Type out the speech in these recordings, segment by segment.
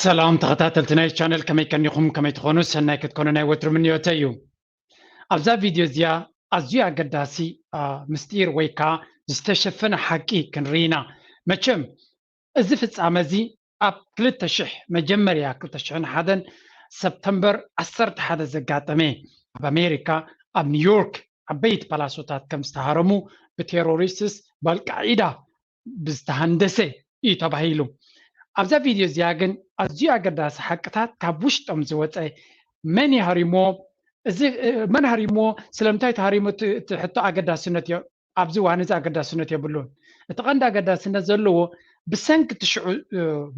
ሰላም ተኸታተልቲ ናይ ቻነል፣ ከመይ ቀኒኹም? ከመይ ትኾኑ? ሰናይ ክትኮኑ ናይ ወትሩ ምንዮተይ እዩ። ኣብዛ ቪድዮ እዚኣ ኣዝዩ ኣገዳሲ ምስጢር ወይ ከዓ ዝተሸፈነ ሓቂ ክንርኢ ኢና። መቸም እዚ ፍጻመ እዚ ኣብ ክልተ ሽሕ፣ መጀመርያ ክልተ ሽሕን ሓደን ሰፕተምበር ዓሰርተ ሓደ ዘጋጠመ፣ ኣብ ኣሜሪካ ኣብ ኒውዮርክ ዓበይቲ ፓላሶታት ከም ዝተሃረሙ ብቴሮሪስትስ ብኣልቃዒዳ ብዝተሃንደሰ እዩ ተባሂሉ። ኣብዛ ቪድዮ እዚኣ ግን ኣዝዩ ኣገዳሲ ሓቅታት ካብ ውሽጦም ዝወፀ፣ መን ይሃሪሞ፣ እዚ መን ሃሪሞ፣ ስለምንታይ ተሃሪሞ፣ እቲ ሕቶ ኣገዳስነት ኣብዚ ዋን እዚ ኣገዳስነት የብሉን። እቲ ቀንዲ ኣገዳስነት ዘለዎ ብሰንኪ እቲ ሽዑ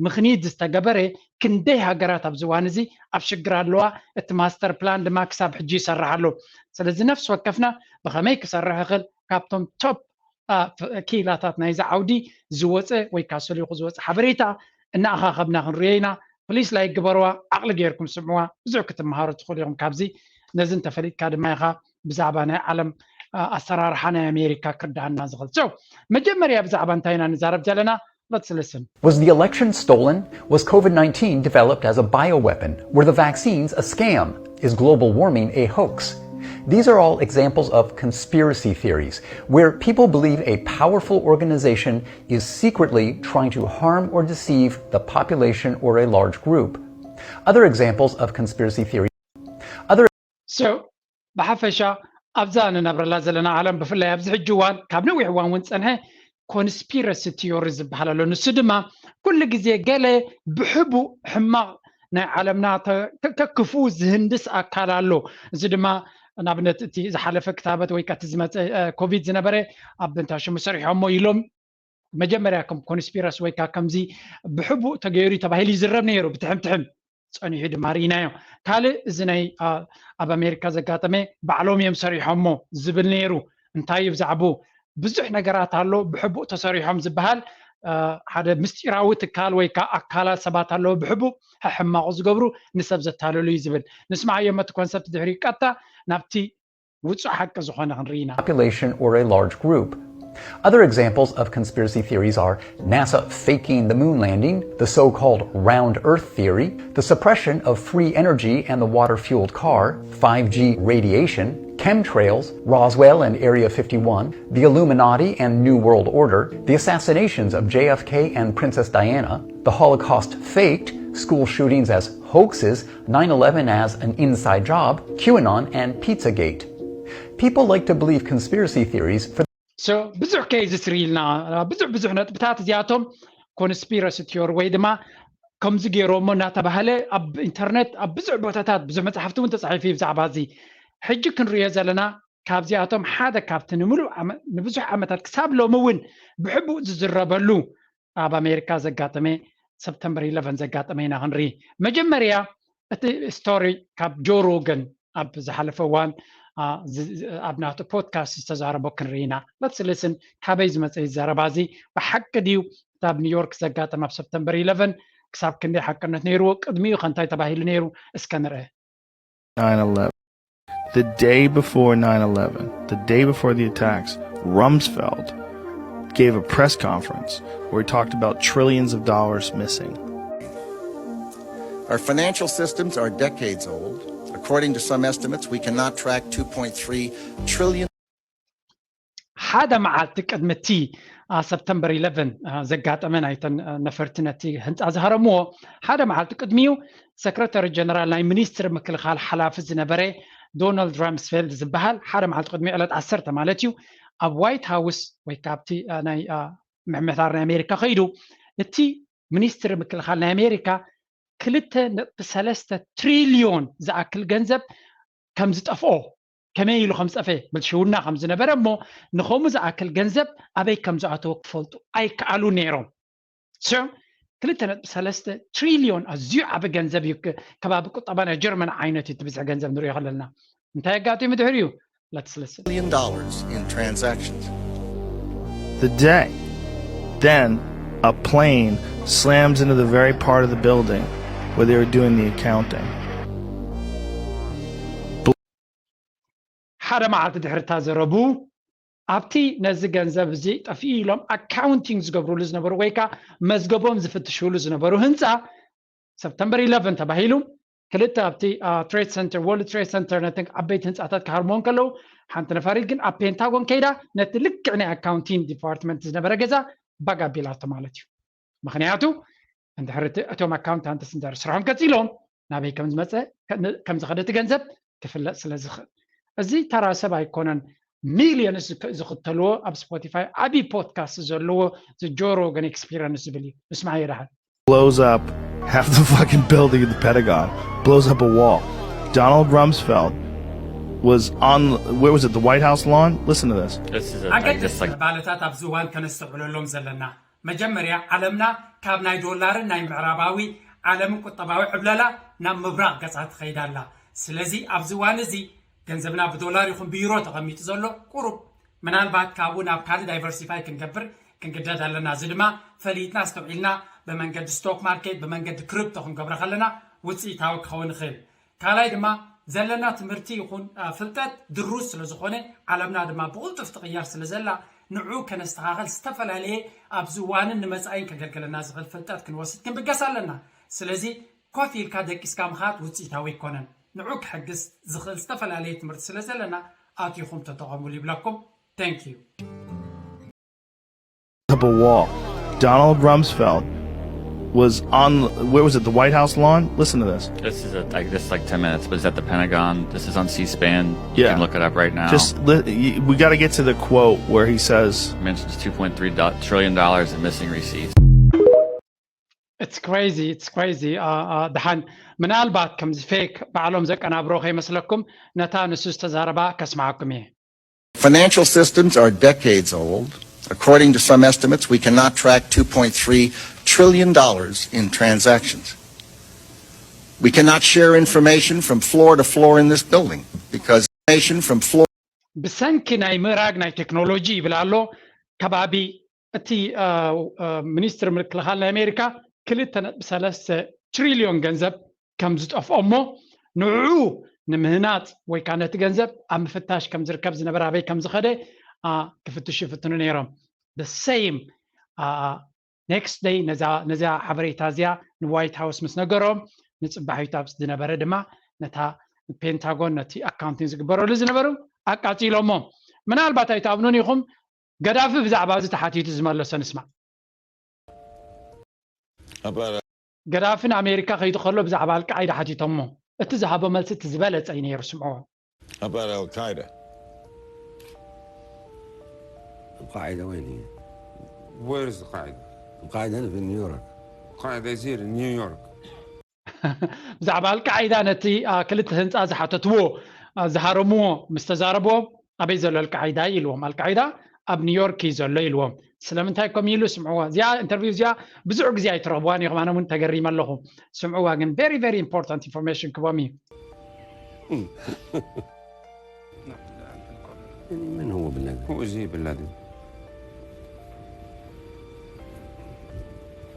ምኽኒት ዝተገበረ ክንደይ ሃገራት ኣብዚ ዋን እዚ ኣብ ሽግር ኣለዋ። እቲ ማስተር ፕላን ድማ ክሳብ ሕጂ ይሰርሕ ኣሎ። ስለዚ ነፍሲ ወከፍና ብኸመይ ክሰርሕ ይኽእል ካብቶም ቶፕ ክኢላታት ናይዚ ዓውዲ ዝወፀ ወይ ከዓ ሰሊኹ ዝወፀ ሓበሬታ እናኣኻኸብና ክንሪኦ ኢና። ፕሊስ ላይክ ግበርዋ፣ ዓቕሊ ገይርኩም ስምዕዋ፣ ብዙሕ ክትመሃሩ ትኽእሉ ኢኹም ካብዚ። ነዚ እንተፈሊጥካ ድማ ኢኻ ብዛዕባ ናይ ዓለም ኣሰራርሓ ናይ ኣሜሪካ ክርዳኣና ዝኽእል። So መጀመርያ ብዛዕባ እንታይ ኢና ንዛረብ ዘለና? Let's listen. Was the election stolen? Was COVID nineteen developed as a bioweapon? Were the vaccines a scam? Is global warming a hoax? These are all examples of conspiracy theories, where people believe a powerful organization is secretly trying to harm or deceive the population or a large group. Other examples of conspiracy theories. Other So ብሓፈሻ ኣብዛ ንነብረላ ዘለና ዓለም ብፍላይ ኣብዚ ሕጂ እዋን ካብ ነዊሕ እዋን እውን ፀንሐ ኮንስፒረሲ ቲዮሪ ዝበሃል ኣሎ። ንሱ ድማ ኩሉ ግዜ ገለ ብሕቡእ ሕማቕ ናይ ዓለምና ከክፉ ዝህንድስ ኣካል ኣሎ። እዚ ድማ ንኣብነት እቲ ዝሓለፈ ክታበት ወይ ከዓ እቲ ዝመፀ ኮቪድ ዝነበረ ኣብ በንታ ሽሙ ሰሪሖሞ ኢሎም መጀመርያ ከም ኮንስፒረሲ ወይ ከዓ ከምዚ ብሕቡእ ተገይሩ ተባሂሉ ይዝረብ ነይሩ ብትሕም ትሕም። ፀኒሑ ድማ ርኢናዮ። ካልእ እዚ ናይ ኣብ ኣሜሪካ ዘጋጠመ ባዕሎም እዮም ሰሪሖሞ ዝብል ነይሩ። እንታይ እዩ ብዛዕቡ ብዙሕ ነገራት ኣሎ ብሕቡእ ተሰሪሖም ዝበሃል ሓደ ምስጢራዊ ትካል ወይ ከዓ ኣካላት ሰባት ኣለዉ ብሕቡእ ሕሕማቑ ዝገብሩ ንሰብ ዘታለሉ እዩ ዝብል። ንስማዓዮ መቲ ኮንሰፕት ድሕሪ ቀጥታ ናብቲ ውጹእ ሓቂ ዝኾነ ክንርኢ ኢና። Population or a large group. Other examples of conspiracy theories are NASA faking the moon landing, the so called round Earth theory, the suppression of free energy and the water fueled car, five G radiation, chemtrails, Roswell and Area fifty-one, the Illuminati and New World Order, the assassinations of J F K and Princess Diana, the Holocaust faked, school shootings as hoaxes, nine eleven as an inside job, QAnon, and Pizzagate. People like to believe conspiracy theories for So ብዙሕ ኬዝስ ርኢልና ብዙሕ ብዙሕ ነጥብታት እዚኣቶም ኮንስፒረሲ ቲዮሪ ወይ ድማ ከምዚ ገይሮሞ እናተባህለ ኣብ ኢንተርነት ኣብ ብዙሕ ቦታታት ብዙሕ መፅሓፍቲ እውን ተፃሒፉ እዩ ብዛዕባ እዚ። ሕጂ ክንሪኦ ዘለና ካብዚኣቶም ሓደ ካብቲ ንምሉእ ንብዙሕ ዓመታት ክሳብ ሎሚ እውን ብሕቡእ ዝዝረበሉ ኣብ ኣሜሪካ ዘጋጠመ ሰፕተምበር ኢለቨን ዘጋጠመ ኢና ክንርኢ። መጀመርያ እቲ ስቶሪ ካብ ጆ ሮገን ኣብ ዝሓለፈ እዋን ኣብ ናቱ ፖድካስት ዝተዛረቦ ክንርኢ ኢና። ለትስ ሊስን ካበይ ዝመፀ ዘረባ እዚ ብሓቂ ድዩ? እታ ኣብ ኒውዮርክ ዘጋጠመ ኣብ ሰፕተምበር ኢለቨን ክሳብ ክንደይ ሓቅነት ነይርዎ? ቅድሚኡ ከ እንታይ ተባሂሉ ነይሩ? እስከ ንርአ። nine eleven. The day before nine eleven, the day before the attacks, Rumsfeld gave a press conference where he talked about trillions of dollars missing. Our financial systems are decades old. According to some estimates, we cannot track two point three trillion. ሓደ መዓልቲ ቅድሚ እቲ ሰፕተምበር ኢለቨን ዘጋጠመ ናይተን ነፈርቲ ነቲ ህንፃ ዝሃረምዎ ሓደ መዓልቲ ቅድሚኡ ሰክረታሪ ጀነራል ናይ ሚኒስትሪ ምክልኻል ሓላፊ ዝነበረ ዶናልድ ራምስፌልድ ዝበሃል ሓደ መዓልቲ ቅድሚ ዕለት ዓሰርተ ማለት እዩ ኣብ ዋይት ሃውስ ወይ ካብቲ ናይ ምሕመታር ናይ ኣሜሪካ ከይዱ እቲ ሚኒስትሪ ምክልኻል ናይ ኣሜሪካ ክልተ ነጥቢ ሰለስተ ትሪልዮን ዝኣክል ገንዘብ ከም ዝጠፍኦ ከመይ ኢሉ ከም ዝጠፈ ብልሽውና ከም ዝነበረ እሞ ንኸምኡ ዝኣክል ገንዘብ ኣበይ ከም ዝኣተወ ክፈልጡ ኣይከኣሉ ነይሮም። So ክልተ ነጥቢ ሰለስተ ትሪልዮን ኣዝዩ ዓቢ ገንዘብ እዩ። ከባቢ ቁጠባ ናይ ጀርመን ዓይነት እዩ እቲ ብዝሒ ገንዘብ ንሪኦ ከለና። እንታይ ኣጋጢሙ ድሕሪኡ? Let's listen. Billion dollars in transactions. The day, then a plane slams into the very part of the building where they were doing the accounting. ሓደ መዓልቲ ድሕሪ እታ ዘረቡ ኣብቲ ነዚ ገንዘብ እዚ ጠፊኡ ኢሎም ኣካውንቲንግ ዝገብርሉ ዝነበሩ ወይ ከዓ መዝገቦም ዝፍትሽሉ ዝነበሩ ህንፃ ሰፕተምበር ኢለቨን ተባሂሉ ክልተ ኣብቲ ትሬድ ሰንተር ወርልድ ትሬድ ሰንተር ነተን ዓበይቲ ህንፃታት ክሃርሞ እንከለዉ ሓንቲ ነፋሪት ግን ኣብ ፔንታጎን ከይዳ ነቲ ልክዕ ናይ ኣካውንቲንግ ዲፓርትመንት ዝነበረ ገዛ ባግ ኣቢላቶ ማለት እዩ። ምክንያቱ እንድሕር እቲ- እቶም ኣካውንታንትስ እንድሕር ስርሖም ቀፂሎም ናበይ ከም ዝመፀ ከም ዝኸደ እቲ ገንዘብ ክፍለጥ ስለ ዝኽእል እዚ ተራ ሰብ ኣይኮነን። ሚልዮንስ ዝክ- ዝኽተልዎ ኣብ ስፖቲፋይ ዓብዪ ፖድካስት ዘለዎ ጆሮ ሮገን ኤክስፒሪንስ ዝብል እዩ። እስማዕ የድሓን blows up half the fucking building in the Pentagon, blows up a wall. Donald Rumsfeld was on, where was it, the White House lawn? Listen to this. This is a, ኣገደስቲ like, ምዕባለታት ኣብዚ እዋን ከነስተውዕለሎም ዘለና። መጀመርያ ዓለምና ካብ ናይ ዶላርን ናይ ምዕራባዊ ዓለምን ቁጠባዊ ዕብለላ ናብ ምብራቕ ገጻ ትኸይድ ኣላ። ስለዚ ኣብዚ እዋን እዚ ገንዘብና ብዶላር ይኹን ብዩሮ ተቐሚጡ ዘሎ ቁሩብ ምናልባት ካብኡ ናብ ካልእ ዳይቨርሲፋይ ክንገብር ክንግደድ ኣለና። እዚ ድማ ፈሊጥና ኣስተውዒልና ብመንገዲ ስቶክ ማርኬት ብመንገዲ ክሪፕቶ ክንገብሮ ከለና ውፅኢታዊ ክኸውን ይኽእል። ካልኣይ ድማ ዘለና ትምህርቲ ይኹን ፍልጠት ድሩዝ ስለ ዝኾነ ዓለምና ድማ ብቕልጡፍ ትቕየር ስለ ዘላ ንዑ ከነስተኻኸል ዝተፈላለየ ኣብዚ እዋንን ንመፃኢን ከገልግለና ዝኽእል ፍልጠት ክንወስድ ክንብገስ ኣለና። ስለዚ ኮፍ ኢልካ ደቂስካ ምኻድ ውፅኢታዊ ኣይኮነን። ንዑ ክሕግዝ ዝኽእል ዝተፈላለየ ትምህርቲ ስለ ዘለና ኣቲኹም ተጠቐሙሉ ይብለኩም። Thank you። Up a wall. Donald Rumsfeld was on, where was it, the White House lawn? Listen to this. This is a, like, this is like ten minutes, but it's at the Pentagon. This is on C-SPAN. You Yeah. can look it up right now. Just, li- y- we got to get to the quote where he says, Mentions two point three trillion dollars in missing receipts. It's crazy, it's crazy. Uh, uh, ደሓን ምናልባት ከምዚ ፌክ ባዕሎም ዘቀናብሮ ከይመስለኩም ነታ ንሱ ዝተዛረባ ከስማዓኩም እየ። Financial systems are decades old. According to some estimates, we cannot track two point three trillion dollars in transactions. We cannot share information from floor to floor in this building because information from floor ብሰንኪ ናይ ምእራግ ናይ ቴክኖሎጂ ይብል ኣሎ ከባቢ እቲ ሚኒስትር ምክልኻል ናይ ኣሜሪካ ክልተ ነጥቢ ሰለስተ ትሪልዮን ገንዘብ ከም ዝጠፍኦ እሞ ንዕኡ ንምህናፅ ወይ ከዓ ነቲ ገንዘብ ኣብ ምፍታሽ ከም ዝርከብ ዝነበረ ኣበይ ከም ዝኸደ ክፍትሹ ይፍትኑ ነይሮም። The same next day ነዛ ሓበሬታ እዚኣ ንዋይት ሃውስ ምስ ነገሮም ንፅባሒቱ ኣብ ዝነበረ ድማ ነታ ፔንታጎን ነቲ ኣካውንቲንግ ዝግበረሉ ዝነበሩ ኣቃፂሎሞ። ምናልባት ኣይትኣምኑን ኢኹም፣ ገዳፊ ብዛዕባ እዚ ተሓቲቱ ዝመለሶ ንስማዕ። ገዳፊ ንኣሜሪካ ከይዱ ከሎ ብዛዕባ ኣልቃዒዳ ሓቲቶሞ፣ እቲ ዝሃቦ መልሲ እቲ ዝበለፀ እዩ ነይሩ። ስምዕዎ። About Al Qaeda. القاعدة وين هي؟ Where is the Qaeda? القاعدة هنا في نيويورك. Qaeda is here in New York. ብዛዕባ ኣልቃዒዳ ነቲ ክልተ ህንፃ ዝሓተትዎ ዝሃረምዎ ምስ ተዛረብዎ ኣበይ ዘሎ ኣልቃዒዳ ኢልዎም። ኣልቃዒዳ ኣብ ኒውዮርክ እዩ ዘሎ ኢልዎም። ስለምንታይ ከምኡ ኢሉ ስምዕዋ። እዚኣ ኢንተርቪው እዚኣ ብዙሕ ግዜ ኣይትረኽብዋን ኢኹም፣ ኣነ እውን ተገሪመ ኣለኹ። ስምዕዋ ግን very very important information ክቦም እዩ። يعني من هو بن لادن؟ Who is he, Bin Laden?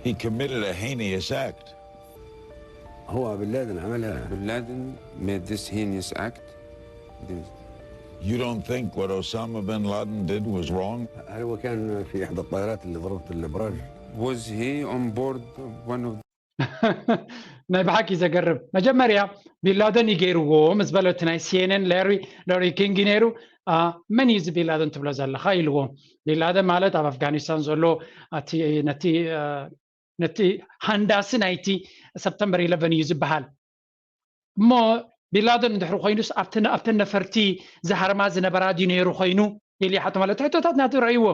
He committed a heinous act. هو بن لادن عملها. Bin Laden made this heinous act. This- You don't think what Osama bin Laden did was wrong? هل هو كان في إحدى الطائرات اللي ضربت الأبراج؟ Was he on board one of ናይ ብሓቂ ዘገርም። መጀመርያ ቢንላደን እዩ ገይርዎ ምስ በለ እቲ ናይ ሲኤንኤን ላሪ ላሪ ኪንግ እዩ ነይሩ። መን እዩ እዚ ቢንላደን ትብሎ ዘለኻ ኢልዎ። ቢንላደን ማለት ኣብ ኣፍጋኒስታን ዘሎ ነቲ ነቲ ሃንዳሲ ናይቲ ሰፕተምበር ኢለቨን እዩ ዝበሃል። እሞ ቢንላደን እንድሕሪ ኮይኑስ ኣብተን ነፈርቲ ዝሃርማ ዝነበራ ድዩ ነይሩ ኮይኑ ኢሉ ይሓቶ። ማለት ሕቶታት ናቱ ረእይዎ።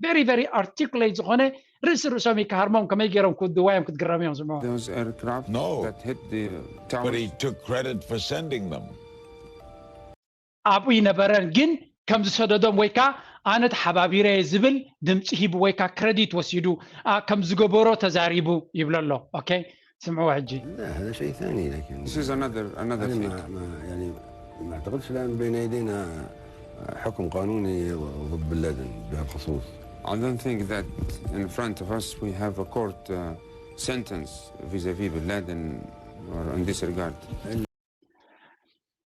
very very articulate ዝኾነ ርእሲ ርእሶም ይከሃርሞም ከመይ ገይሮም ክውድዋ እዮም ክትግረም እዮም ስምዖ። Those aircraft No. That hit the tower. But he took credit for sending them. ኣብኡ ይነበረን ግን ከም ዝሰደዶም ወይ ከዓ ኣነ ተሓባቢረ ዝብል ድምፂ ሂቡ ወይ ከዓ ክረዲት ወሲዱ ከም ዝገበሮ ተዛሪቡ ይብሎ ኣሎ። ኦኬ ስምዕዎ ሕጂ። لا، هذا شيء ثاني، لكن This is another another أنا thing. ما ما يعني ما أعتقدش الآن بين أيدينا حكم قانوني ضد بن لادن بهالخصوص. I don't think that in front of us we have a court uh, sentence vis-a-vis Bin Laden or in this regard.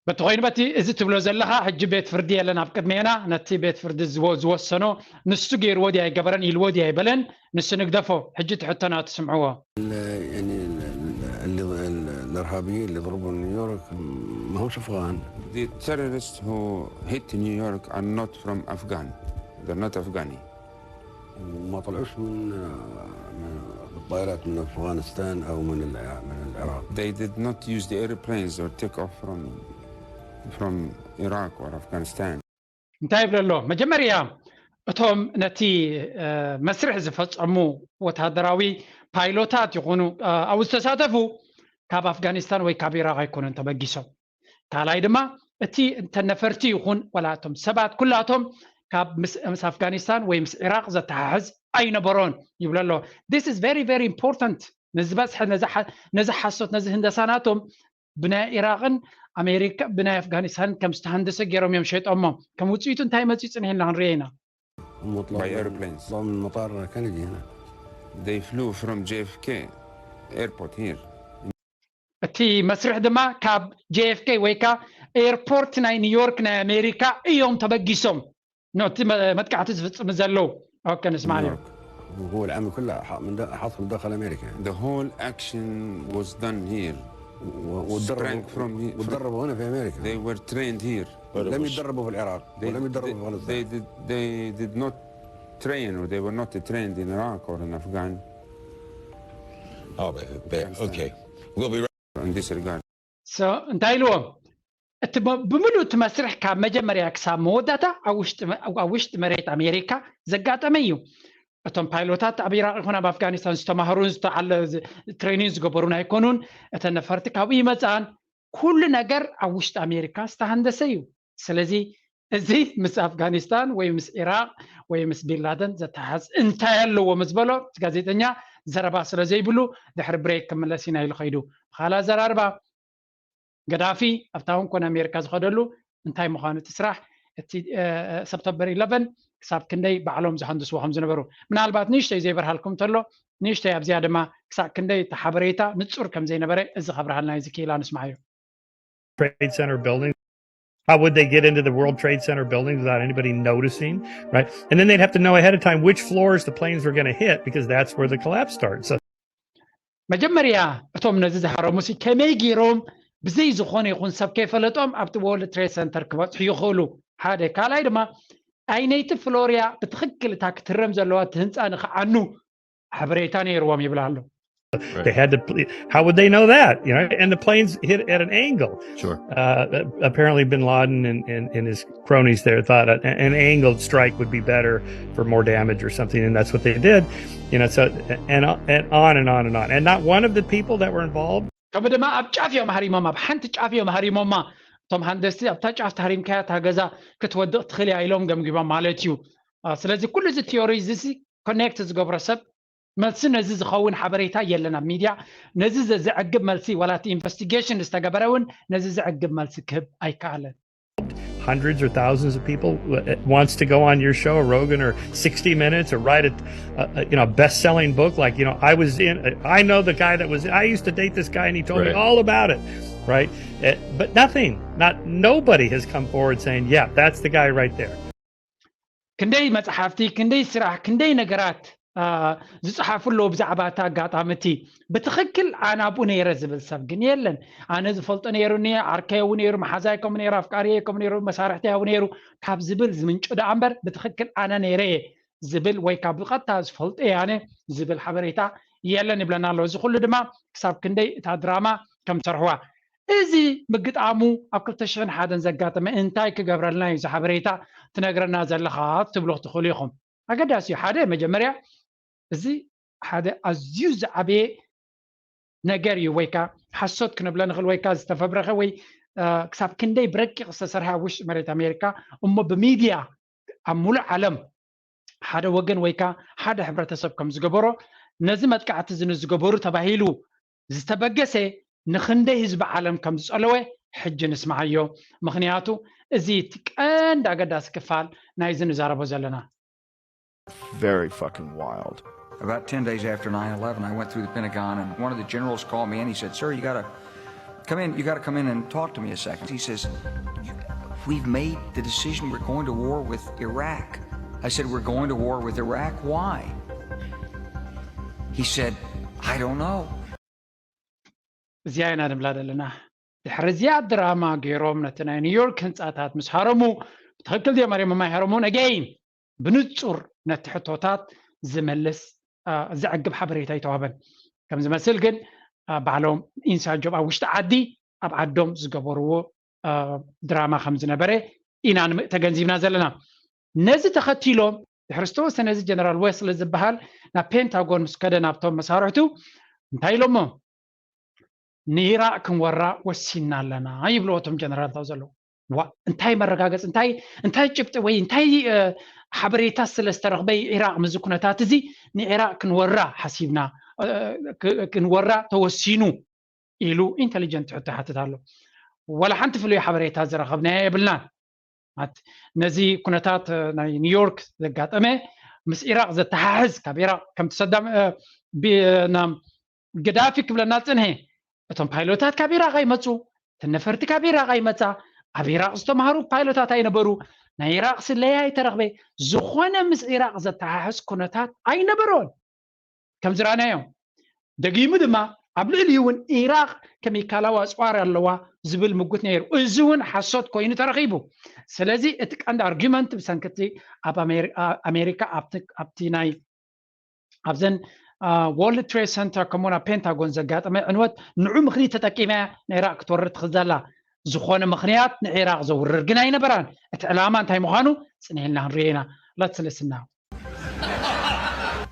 በቲ ኮይኑ በቲ እዚ ትብሎ ዘለኻ ሕጂ ቤት ፍርዲ የለን ኣብ ቅድሜና ነቲ ቤት ፍርዲ ዝወ- ዝወሰኖ ንሱ ገይርዎ ድያ ኣይገበረን ኢልዎ ድያ ኣይበለን። ንሱ ንግደፎ። ሕጂ ትሕቶና ትስምዕዎ። ال- يعني ال- ال- اللي الإرهابيين اللي ضربوا نيويورك ما همش أفغان. The terrorists who hit New York are not from Afghan. They're not Afghani. وما طلعوش من من بالطائرات من أفغانستان أو من الع- من العراق. They did not use the airplanes or take off from from Iraq or Afghanistan. እንታይ ይብል ኣሎ? መጀመርያ እቶም ነቲ መስርሕ ዝፈፀሙ ወታደራዊ ፓይሎታት ይኹኑ ኣብኡ ዝተሳተፉ ካብ ኣፍጋኒስታን ወይ ካብ ኢራቅ ኣይኮኑን ተበጊሶም። ካልኣይ ድማ እቲ እንተ ነፈርቲ ይኹን ዋላ እቶም ሰባት ኩላቶም ካብ ምስ ኣፍጋኒስታን ወይ ምስ ኢራቅ ዘተሓሕዝ ኣይነበሮን ይብል ኣሎ። This is very very important። ንዝበዝሐ ነዚ ሓሶት ነዚ ህንደሳ ናቶም ብናይ ኢራቅን ኣሜሪካ ብናይ ኣፍጋኒስታን ከም ዝተሃንደሰ ገይሮም እዮም ሸይጦሞ። ከም ውፅኢቱ እንታይ መፅኡ ፅንሕ ኢልና ክንሪኦ ኢና። هم طلعوا By من- airplanes. طلعوا من مطار كندي هنا. They flew from J F K airport here. እቲ መስርሕ ድማ ካብ J F K ወይ ከዓ ኤርፖርት ናይ ኒውዮርክ ናይ ኣሜሪካ እዮም ተበጊሶም። ኖ እቲ መ- መጥቃዕቲ ዝፍፅሙ ዘለዉ ኦኬ ንስማዕ እዩ። York. وهو العمل كله ح- من دا- حصل داخل أمريكا يعني. The whole action was done here. و- وتدربوا Sprang from here. وتدربوا هنا في أمريكا. They were trained here. لم يتدربوا في العراق They, ولم يتدربوا في they, أفغانستان. they did they did not train or they were not trained in Iraq or in Afghan. Oh, but, but, okay. We'll be right In this regard. So እንታይ ኢልዎም? እቲ ብ- ብምሉእ እቲ መስርሕ ካብ መጀመርያ ክሳብ መወዳእታ ኣብ ውሽጢ መ- ኣብ ውሽጢ መሬት ኣሜሪካ ዘጋጠመ እዩ። እቶም ፓይሎታት ኣብ ኢራቅ ይኹን ኣብ ኣፍጋኒስታን ዝተማህሩን ዝተዓለ ትሬኒን ዝገበሩን ኣይኮኑን። እተን ነፈርቲ ካብኡ ይመፅኣን ኩሉ ነገር ኣብ ውሽጢ ኣሜሪካ ዝተሃንደሰ እዩ። ስለዚ እዚ ምስ ኣፍጋኒስታን ወይ ምስ ኢራቅ ወይ ምስ ቢንላደን ዘተሓዝ እንታይ ኣለዎ ምስ በሎ እቲ ጋዜጠኛ ዘረባ ስለ ዘይብሉ ድሕሪ ብሬክ ክምለስ ኢና ኢሉ ከይዱ። ብኻልእ ኣዘራርባ ገዳፊ ኣብታ እውን ኮነ ኣሜሪካ ዝኸደሉ እንታይ ምዃኑ እቲ ስራሕ እቲ ሰፕተምበር ኢለቨን ክሳብ ክንደይ ባዕሎም ዝሃንድስዎ ከም ዝነበሩ ምናልባት ንእሽተይ ዘይበርሃልኩም እንተሎ ንእሽተይ ኣብዚኣ ድማ ክሳብ ክንደይ እቲ ሓበሬታ ንፁር ከም ዘይነበረ እዚ ከብርሃልና እዩ ዝክኢላ ንስማዓዮ። Trade Center building? How would they get into the World Trade Center building without anybody noticing, right? And then they'd have to know ahead of time which floors the planes were going to hit because that's where the collapse starts. So መጀመርያ እቶም ነዚ ዝሃረሙ ሲ ከመይ ገይሮም ብዘይ ዝኾነ ይኹን ሰብ ከይፈለጦም ኣብቲ ወርልድ ትሬድ ሰንተር ክበፅሑ ይኽእሉ? ሓደ ካልኣይ ድማ ኣይነይቲ ፍሎርያ ብትኽክል እታ ክትህረም ዘለዋ እቲ ህንፃ ንክዓኑ ሓበሬታ ነይርዎም ይብል ኣሎ። They had to. How would they know that? You know, and the planes hit at an angle. Sure. Uh, apparently, Bin Laden and, and, and his cronies there thought a- an angled strike would be better for more damage or something, and that's what they did. You know, so and and on and on and on, and not one of the people that were involved ከምኡ ድማ ኣብ ጫፍ እዮም ሃሪሞማ፣ ኣብ ሓንቲ ጫፍ እዮም ሃሪሞማ። እቶም ሃንደስቲ ኣብታ ጫፍ ተሃሪምካያ እታ ገዛ ክትወድቕ ትኽእል እያ ኢሎም ገምጊቦም ማለት እዩ። ስለዚ ኩሉ እዚ ቲዮሪ እዚ ኮኔክት ዝገብሮ ሰብ መልሲ ነዚ ዝኸውን ሓበሬታ የለን ኣብ ሚድያ። ነዚ ዘዕግብ መልሲ ዋላ እቲ ኢንቨስቲጌሽን ዝተገበረ እውን ነዚ ዘዕግብ መልሲ ክህብ ኣይከኣለን። Hundreds or thousands of people uh, wants to go on your show, Rogan, or sixty Minutes, or write a, a you know best-selling book. Like you know, I was in. I know the guy that was. I used to date this guy, and he told right. me all about it. Right, uh, but nothing. Not nobody has come forward saying, "Yeah, that's the guy right there." ክንደይ መፅሓፍቲ፣ ክንደይ ስራሕ፣ ክንደይ ነገራት ዝፅሓፉ ኣለዉ ብዛዕባ እቲ ኣጋጣሚ እቲ። ብትኽክል ኣነ ኣብኡ ነይረ ዝብል ሰብ ግን የለን። ኣነ ዝፈልጦ ነይሩኒ፣ ዓርከይ ኣብኡ ነይሩ፣ መሓዛይ ከምኡ ነይሩ፣ ኣፍቃሪየ ከምኡ ነይሩ፣ መሳርሕተይ ኣብኡ ነይሩ ካብ ዝብል ዝምንጩ ደኣ እምበር ብትኽክል ኣነ ነይረ እየ ዝብል ወይ ካብ ብቐጥታ ዝፈልጦ እየ ኣነ ዝብል ሓበሬታ የለን ይብለና ኣሎ። እዚ ኩሉ ድማ ክሳብ ክንደይ እታ ድራማ ከም ዝሰርሕዋ እዚ ምግጣሙ ኣብ ክልተ ሽሕን ሓደን ዘጋጠመ እንታይ ክገብረልና እዩ እዚ ሓበሬታ ትነግረና ዘለኻ ክትብሉ ክትኽእሉ ኢኹም። ኣገዳሲ እዩ። ሓደ መጀመርያ እዚ ሓደ ኣዝዩ ዝዓበየ ነገር እዩ ወይ ከዓ ሓሶት ክንብለ ንኽእል ወይ ከዓ ዝተፈብረኸ ወይ ክሳብ ክንደይ ብረቂቕ ዝተሰርሐ ኣብ ውሽጢ መሬት ኣሜሪካ እሞ ብሚድያ ኣብ ሙሉእ ዓለም ሓደ ወገን ወይ ከዓ ሓደ ሕብረተሰብ ከም ዝገበሮ ነዚ መጥቃዕቲ እዚ ንዝገበሩ ተባሂሉ ዝተበገሰ ንኽንደይ ህዝቢ ዓለም ከም ዝፀለወ ሕጂ ንስማዓዮ። ምኽንያቱ እዚ እቲ ቀንዲ ኣገዳሲ ክፋል ናይዚ ንዛረቦ ዘለና። Very fucking wild. About ten days after nine eleven, I went through the Pentagon, and one of the generals called me in. He said, "Sir, you gotta come in. You gotta come in and talk to me a second." He says, "You- We've made the decision. We're going to war with Iraq." I said, "We're going to war with Iraq? Why?" He said, "I don't know." እዚኣ ኢና ንብላ ዘለና። ድሕሪ እዚኣ ድራማ ገይሮም ነቲ ናይ ኒውዮርክ ህንፃታት ምስ ሃረሙ፣ ብትኽክል ድዮም ኣርዮም ማይ ሃረሙ? ነገይን ብንፁር ነቲ ሕቶታት ዝመልስ ዘዕግብ ሓበሬታ ኣይተዋህበን። ከም ዝመስል ግን ባዕሎም ኢንሳይድ ጆብ ኣብ ውሽጢ ዓዲ ኣብ ዓዶም ዝገበርዎ ድራማ ከም ዝነበረ ኢና ተገንዚብና ዘለና። ነዚ ተኸቲሎም ድሕሪ ዝተወሰነ እዚ ጀነራል ዌስሊ ዝበሃል ናብ ፔንታጎን ምስ ከደ ናብቶም መሳርሕቱ እንታይ ኢሎሞ? ንኢራቅ ክንወራ ወሲንና ኣለና ይብልዎ እቶም ጀነራልታት ዘለዉ። ዋ እንታይ መረጋገፂ እንታይ እንታይ ጭብጢ ወይ እንታይ ሓበሬታ ስለ ዝተረኽበ ኢራቅ ምዚ ኩነታት እዚ ንኢራቅ ክንወራ ሓሲብና ክንወራ ተወሲኑ ኢሉ ኢንቴሊጀንት ሕቶ ይሓትት ኣሎ። ዋላ ሓንቲ ፍሉይ ሓበሬታ ዝረኸብናዮ የብልናን። ነዚ ኩነታት ናይ ኒውዮርክ ዘጋጠመ ምስ ኢራቅ ዘተሓሕዝ ካብ ኢራቅ ከምቲ ሰዳም ገዳፊ ክብለና ዝፅንሐ እቶም ፓይሎታት ካብ ኢራቅ ኣይመፁ፣ እቲ ነፈርቲ ካብ ኢራቅ ኣይመፃ፣ ኣብ ኢራቅ ዝተማሃሩ ፓይሎታት ኣይነበሩ፣ ናይ ኢራቅ ስለያ ኣይተረኽበ፣ ዝኾነ ምስ ኢራቅ ዘተሓሕዝ ኩነታት ኣይነበሮን። ከም ዝረኣናዮ ደጊሙ ድማ ኣብ ልዕሊኡ እውን ኢራቅ ኬሚካላዊ ኣፅዋር ኣለዋ ዝብል ምጉት ነይሩ። እዚ እውን ሓሶት ኮይኑ ተረኺቡ። ስለዚ እቲ ቀንዲ ኣርጊመንት ብሰንክቲ ኣብ ኣሜሪካ ኣብቲ ናይ ኣብዘን ወርልድ ትሬድ ሰንተር ከምኡ ናብ ፔንታጎን ዘጋጠመ ዕንወት ንዑ ምኽኒት ተጠቂማ ናይ ኢራቅ ክትወርድ ትኽእል ዘላ። ዝኾነ ምኽንያት ንዒራቅ ዘውርር ግን ኣይነበራን። እቲ ዕላማ እንታይ ምዃኑ ፅንሕ ኢልና ክንሪኦ ኢና። Let's listen now.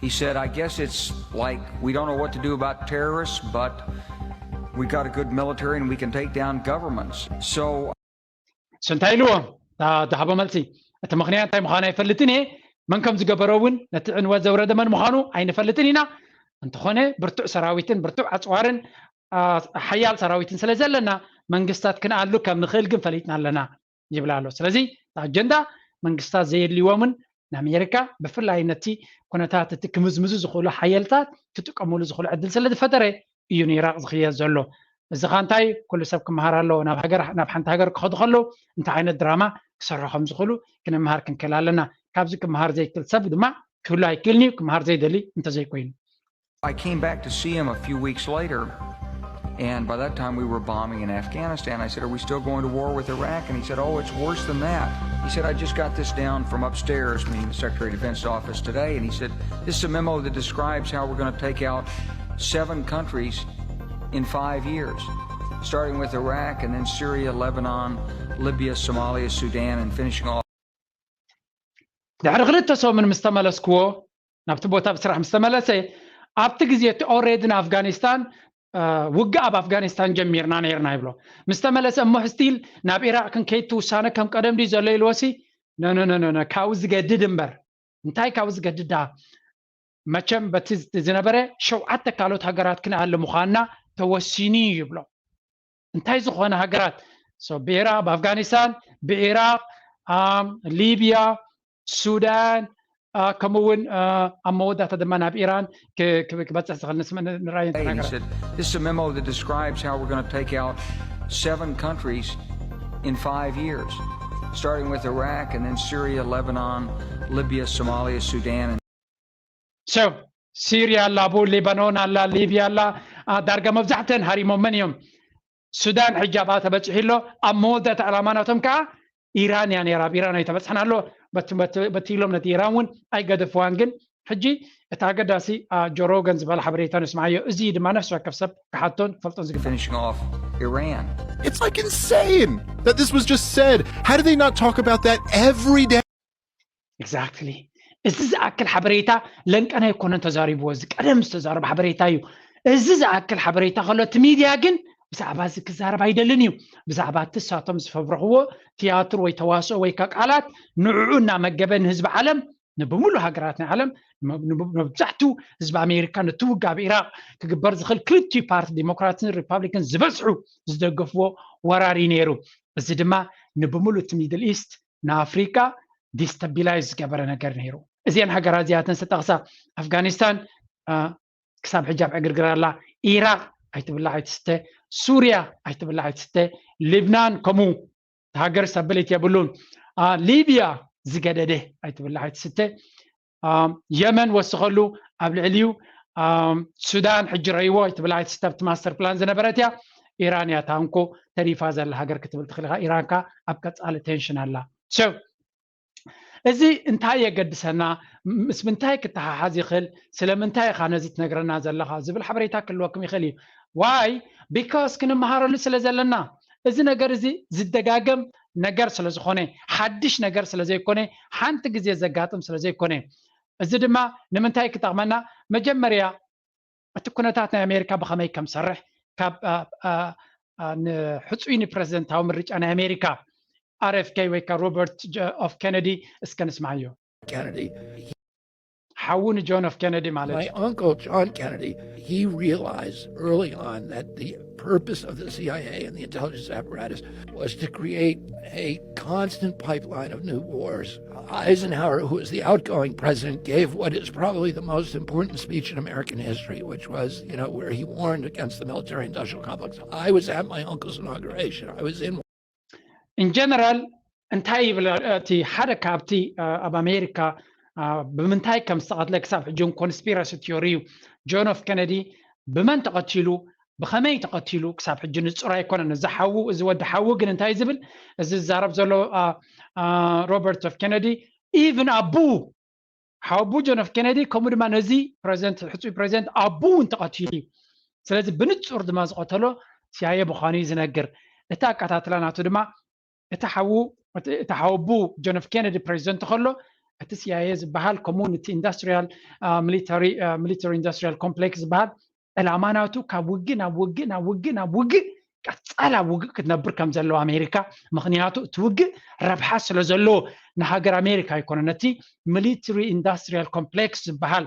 He said, I guess it's like we don't know what to do about terrorists, but we got a good military and we can take down governments. So እንታይ ኢልዎ ዝሃቦ መልሲ? እቲ ምኽንያት እንታይ ምዃኑ ኣይፈልጥን እየ። መን ከም ዝገበሮ እውን ነቲ ዕንወት ዘውረደ መን ምዃኑ ኣይንፈልጥን ኢና። እንተኾነ ብርቱዕ ሰራዊትን ብርቱዕ ኣፅዋርን ሓያል ሰራዊትን ስለ ዘለና መንግስታት ክንኣሉ ከም ንኽእል ግን ፈሊጥና ኣለና ይብል ኣሎ። ስለዚ ኣጀንዳ መንግስታት ዘየድልይዎምን ንኣሜሪካ ብፍላይ ነቲ ኩነታት እቲ ክምዝምዙ ዝኽእሉ ሓየልታት ክጥቀሙሉ ዝኽእሉ ዕድል ስለ ዝፈጠረ እዩ ንኢራቅ ዝኽየድ ዘሎ። እዚ ኻ እንታይ ኩሉ ሰብ ክመሃር ኣለዎ። ናብ ሓንቲ ሃገር ክኸዱ ከለዉ እንታይ ዓይነት ድራማ ክሰርሑ ከም ዝኽእሉ ክንመሃር ክንክእል ኣለና። ካብዚ ክመሃር ዘይክእል ሰብ ድማ ክህሉ ኣይክእልን እዩ፣ ክመሃር ዘይደሊ እንተዘይኮይኑ። I came back to see him a few weeks later, and by that time we were bombing in Afghanistan. I said, are we still going to war with Iraq? And he said, oh, it's worse than that. He said, I just got this down from upstairs, meaning the Secretary of Defense's office today, and he said, this is a memo that describes how we're going to take out seven countries in five years, starting with Iraq and then Syria, Lebanon, Libya, Somalia, Sudan, and finishing off. ድሕሪ ክልተ ሰሙን ምስ ተመለስክዎ ናብቲ ቦታ ብስራሕ ምስ ተመለሰ ኣብቲ ግዜ እቲ ኦሬዲ ንኣፍጋኒስታን ውግእ ኣብ ኣፍጋኒስታን ጀሚርና ነይርና ይብሎ። ምስ ተመለሰ እሞ ሕስቲል ናብ ኢራቅ ክንከይድ እቲ ውሳነ ከም ቀደም ድዩ ዘሎ ኢልዎሲ ነነነነ ካብኡ ዝገድድ እምበር እንታይ ካብኡ ዝገድድ ደኣ መቸም በቲ ዝነበረ ሸውዓተ ካልኦት ሃገራት ክንኣሊ ምዃንና ተወሲኑ እዩ ይብሎ። እንታይ ዝኾነ ሃገራት ብኢራቅ ብኣፍጋኒስታን ብኢራቅ ሊብያ ሱዳን ከምኡ እውን ኣብ መወዳእታ ድማ ናብ ኢራን ክበፅሕ ዝኽእል ንራእዩ This is a memo that describes how we're going to take out seven countries in five years, starting with Iraq and then Syria, Lebanon, Libya, Somalia, Sudan. And so ሲርያ ኣላ፣ ቡ ሊባኖን ኣላ፣ ሊብያ ኣላ፣ ዳርጋ መብዛሕተን ሃሪሞመን እዮም። ሱዳን ሕጂ ኣብኣ ተበፂሑ ኣሎ። ኣብ መወዳእታ ዕላማ ናቶም ከዓ ኢራን እያ ነይራ። ኣብ ኢራን ኣይተበፅሐን ኣሎ። በቲ ኢሎም ነቲ ኢራን እውን ኣይገደፍዋን። ግን ሕጂ እቲ ኣገዳሲ ጆ ሮገን ዝበለ ሓበሬታ ንስምዓዮ። እዚ ድማ ነፍሲ ወከፍ ሰብ ክሓቶን ክፈልጦን ዝግባእ። Finishing off Iran. It's like insane that this was just said. How do they not talk about that every day? Exactly. እዚ ዝኣክል ሓበሬታ ለንቀና ኣይኮነን ተዛሪብዎ። እዚ ቀደም ዝተዛረበ ሓበሬታ እዩ። እዚ ዝኣክል ሓበሬታ ከሎ እቲ ሚድያ ግን ብዛዕባ እዚ ክዛረብ ኣይደልን እዩ። ብዛዕባ እቲ እሳቶም ዝፈብረኽዎ ትያትር ወይ ተዋስኦ ወይ ከዓ ቃላት ንዕዑ እናመገበ ንህዝቢ ዓለም ንብሙሉ ሃገራት ናይ ዓለም መብዛሕቱ ህዝቢ ኣሜሪካ ነቲ ውግእ ኣብ ኢራቅ ክግበር ዝኽእል ክልቲኡ ፓርቲ ዲሞክራትን ሪፓብሊክን ዝበዝሑ ዝደገፍዎ ወራር እዩ ነይሩ። እዚ ድማ ንብሙሉ እቲ ሚድል ኢስት ንኣፍሪካ ዲስተቢላይዝ ዝገበረ ነገር ነይሩ። እዚአን ሃገራት እዚኣተን ዝተጠቕሳ ኣፍጋኒስታን ክሳብ ሕጂ ኣብ ዕግርግር ኣላ። ኢራቅ ኣይትብላዕ ኣይትስተ፣ ሱርያ ኣይትብላዕ ኣይትስተ፣ ሊብናን ከምኡ ሃገር ስታቢሊቲ የብሉን። ሊብያ ዝገደደ ኣይትብላዕ ኣይትስተ፣ የመን ወስኸሉ ኣብ ልዕሊኡ ሱዳን ሕጂ ረይዎ ኣይትብላዕ ኣይትስተ ኣብቲ ማስተር ፕላን ዝነበረት እያ። ኢራን እያ እታ እንኮ ተሪፋ ዘላ ሃገር ክትብል ትኽእል ኢኻ። ኢራን ከኣ ኣብ ቀጻሊ ቴንሽን ኣላ። So እዚ እንታይ የገድሰና፣ ምስ ምንታይ ክተሓሓዝ ይኽእል፣ ስለምንታይ ኢኻ ነዚ ትነግረና ዘለኻ ዝብል ሓበሬታ ክህልወኩም ይኽእል እዩ። Why? Because ክንመሃረሉ ስለ ዘለና። እዚ ነገር እዚ ዝደጋገም ነገር ስለ ዝኾነ፣ ሓድሽ ነገር ስለ ዘይኮነ፣ ሓንቲ ግዜ ዘጋጥም ስለ ዘይኮነ፣ እዚ ድማ ንምንታይ ክጠቕመና? መጀመርያ እቲ ኩነታት ናይ ኣሜሪካ ብኸመይ ከም ዝሰርሕ፣ ካብ ንሕፁይ ንፕረዚደንታዊ ምርጫ ናይ ኣሜሪካ ኣር ኤፍ ኬ ወይ ከዓ ሮበርት ኦፍ ኬነዲ እስከ ንስማዓዮ። Kennedy. ሓዉ ንጆን ኤፍ ኬነዲ ማለት My እዩ። uncle, John Kennedy, he realized early on that the purpose of the C I A and the intelligence apparatus was to create a constant pipeline of new wars. Eisenhower, who was the outgoing president, gave what is probably the most important speech in American history, which was, you know, where he warned against the military industrial complex. I was at my uncle's inauguration. I was in In general እንታይ ይብል እቲ ሓደ ካብቲ ኣብ ኣሜሪካ ብምንታይ ከም ዝተቐትለ ክሳብ ሕጂ ኮንስፒረሲ ቲዮሪ እዩ። ጆን ኤፍ ኬነዲ ብመን ተቐቲሉ፣ ብኸመይ ተቐቲሉ ክሳብ ሕጂ ንፁር ኣይኮነን። እዚ ሓዉ እዚ ወዲ ሓዉ ግን እንታይ ዝብል፣ እዚ ዝዛረብ ዘሎ ሮበርት ኤፍ ኬነዲ ኢቭን ኣቡ ሓወቡ ጆን ኤፍ ኬነዲ ከምኡ ድማ ነዚ ፕረዚደንት ሕፁይ ፕረዚደንት ኣቡ እውን ተቐቲሉ እዩ። ስለዚ ብንፁር ድማ ዝቐተሎ ሲኣይኤ ምዃኑ እዩ ዝነግር። እቲ ኣቀታትላ ናቱ ድማ እቲ ሓዉ እቲ ሓወቡ ጆን ኤፍ ኬነዲ ፕረዚደንት ከሎ እቲ ሲኣይኤ ዝበሃል ከምኡ እቲ ኢንዱስትሪያል ሚሊተሪ ኢንዱስትሪያል ኮምፕሌክስ ዝበሃል ዕላማ ናቱ ካብ ውግእ ናብ ውግእ ናብ ውግእ ናብ ውግእ ቀፃል ኣብ ውግእ ክትነብር ከም ዘለዋ ኣሜሪካ። ምክንያቱ እቲ ውግእ ረብሓ ስለ ዘለዎ ንሃገር ኣሜሪካ ኣይኮነ ነቲ ሚሊተሪ ኢንዱስትሪያል ኮምፕሌክስ ዝበሃል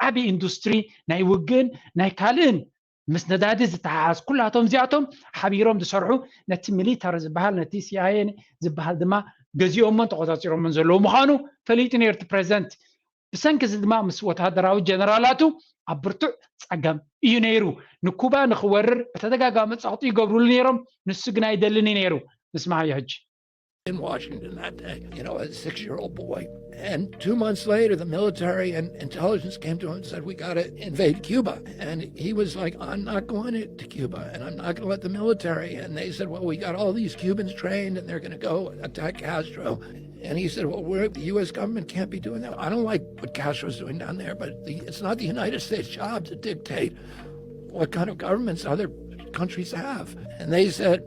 ዓብዪ ኢንዱስትሪ ናይ ውግእን ናይ ካልእን ምስ ነዳዲ ዝተሓሓዝ ኩላቶም እዚኣቶም ሓቢሮም ዝሰርሑ ነቲ ሚሊተሪ ዝበሃል ነቲ ሲኣይኤ ዝበሃል ድማ ገዚኦሞን ተቆፃፂሮሞን ዘለዉ ምዃኑ ፈሊጡ ነይሩ እቲ ፕሬዚደንት። ብሰንኪ እዚ ድማ ምስ ወተሃደራዊ ጀነራላቱ ኣብ ብርቱዕ ፀገም እዩ ነይሩ። ንኩባ ንክወርር ብተደጋጋሚ ፀቕጢ ይገብሩሉ ነይሮም፣ ንሱ ግን ኣይደልን እዩ ነይሩ። ንስማዓዮ ሕጂ። in Washington that day, you know, as a six year old boy. And two months later, the military and intelligence came to him and said, "We got to invade Cuba." And he was like, "I'm not going to Cuba, and I'm not going to let the military." And they said, "Well, we got all these Cubans trained, and they're going to go attack Castro." And he said, "Well, we're, the U S government can't be doing that. I don't like what Castro's doing down there, but the, it's not the United States' job to dictate what kind of governments other countries have." And they said,